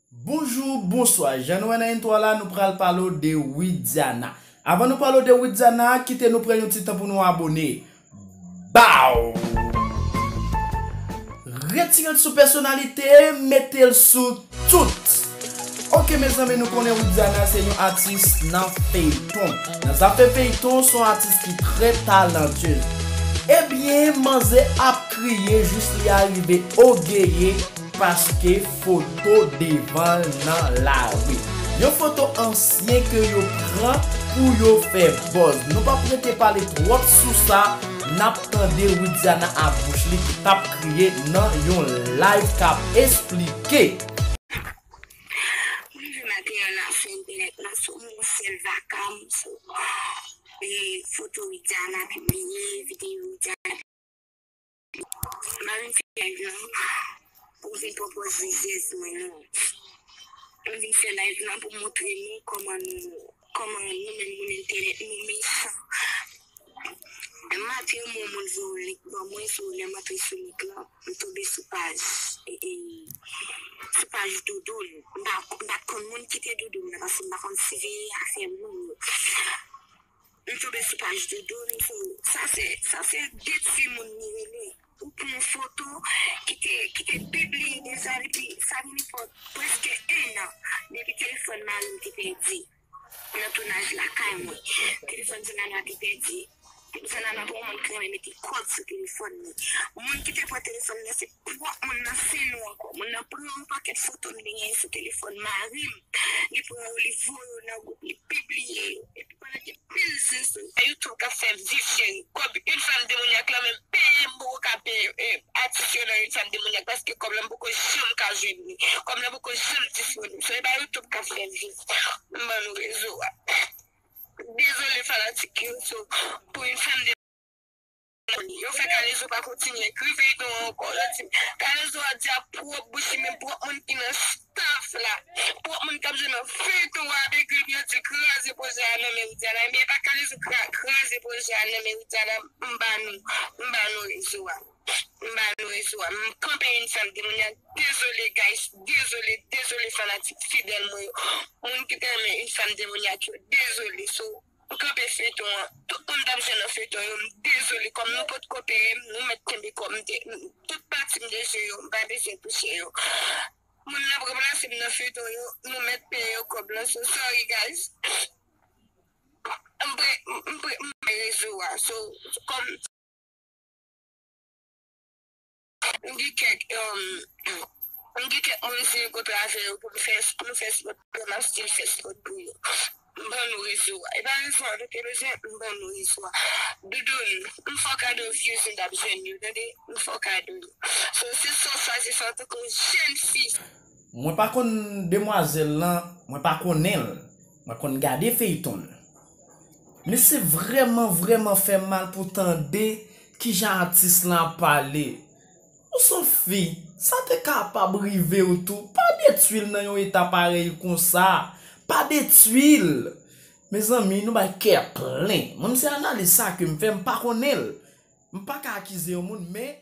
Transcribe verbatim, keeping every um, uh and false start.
Bonjou, bonswa. Jan nou wè nan entwo a la, nou pral pale w de Widiana. Avan nou pale w de Widiana, kite nou pran yon ti tan pou nou abone. Baw! Retire l sou pèsonalite, mete l sou tout. Ok, mezanmi, nou konnen Widiana se yon atis nan feyton. Nan zafè feyton, se yon atis ki trè talantyez. Ebyen, manzè ap kriye jis li arive ogeye paske foto devan l nan lari. Yon foto ansyen ke yo pran pou yo fè buzz. Nou p ap rete pale twòp sou sa, n ap tande Widiana ak bouch li ki t ap kriye nan yon live k ap esplike. M rive maten an nan afè entènèt lan, sou yon sèl vakam, sou e, foto Widiana pibliye, videyo Widiana. M pa vin fè live lan pou vin pwopoze zèz mwen, non. M vin fè live lan pou montre nou kòman nou, kòman nou menm moun entènèt, nou mechan. Maten, yon moun voye yon link ban mwen, sou lè m antre sou link lan, m tonbe sou paj, e, e, sou paj Doudoun. M pa, m pa t konn moun ki te Doudoun nan, paske m pa konn siveye afè moun yo. M tonbe sou paj Doudoun, so, sa se, sa se detwi moun li rele. Ou pran yon foto ki te, ki te pibliye deja depi, sa vin fè prèske en an, depi telefòn mari m te pèdi nan tounaj lakay mwen. Telefòn Zanana te pèdi. Zanana pa yon moun ki renmen mete kòd sou telefòn li. Moun ki te pran telefòn nan se pwòp moun nan, se nou ankò. Moun nan pran yon pakèt foto m te genyen sou telefòn mari m. Li pran yo, li voye yo nan gwoup, li pibliye yo. Epi pandan gen pil zen sou YouTube k ap fè viv cheri. Kòb yon fanm demonyak lan menm peye m poko ka peye atis yo nan yon fanm demonyak paske kòb lan m poko janm ka jwenn li. Kòb lan poko janm disponib. So e pa YouTube k ap fè viv. M ban nou rezo a. Dezole fanatik yo, so pou yon fanm demonyak. Yo fè Kalezo pa kontinye ekri feyton an ankò. Yo di Kalezo a di a pwòp bouch li, men pwòp moun ki nan staff la, pwòp moun k ap jwe nan feyton an ap ekri pou yo di kraze pwojè a nan men Widiana. Ebyen e pa Kalezo kraze pwojè a nan men Widiana. M ba nou, m ba nou rezo a. M ba nou rezo a. M kanpe yon fanm demonyak. Dezole guys, dezole, dezole fanatik fidèl mwen yo. Moun ki te renmen yon fanm demonyak yo, dezole. So, m kanpe feyton an. Tout moun t ap jwe nan feyton yo, m dezole. Kòm nou potko peye m, nou mèt kenbe kòb m te, m- tout pati m te jwe yo, m pa bezwen touche yo. Moun n ap ranplase m nan feyton yo, nou mèt peye yo kòb lan. So sorry guys. M pre, m pre, m pre rezo a. So kòm M gen kèk, um, m gen kèk moun m siyen kontra avè yo pou m fè, pou m fè spòt, pou m ap still fè spòt pou yo. M ban nou rezo a. E pa rezo a nou te bezwen, m ban nou rezo a. Doudoun, m fè w kado views m t ap jwenn yo, tande? M fè w kado yo. So, se sa w chwazi fè antanke yon jèn fi. Mwen pa konn demwazèl lan, mwen pa konnen l. Mwen konn gade feyton l. Men se vrèman, vrèman fè m mal pou tande kijan atis lan ap pale. Ou se yon fi, sa te kapab rive w tou. Pa detwi l nan yon eta parèy konsa. Pa detwi l. Mezanmi, nou bay kè plen. Mwen, se analiz sa ke m fè, m pa konnen l. M pa ka akize yon moun, men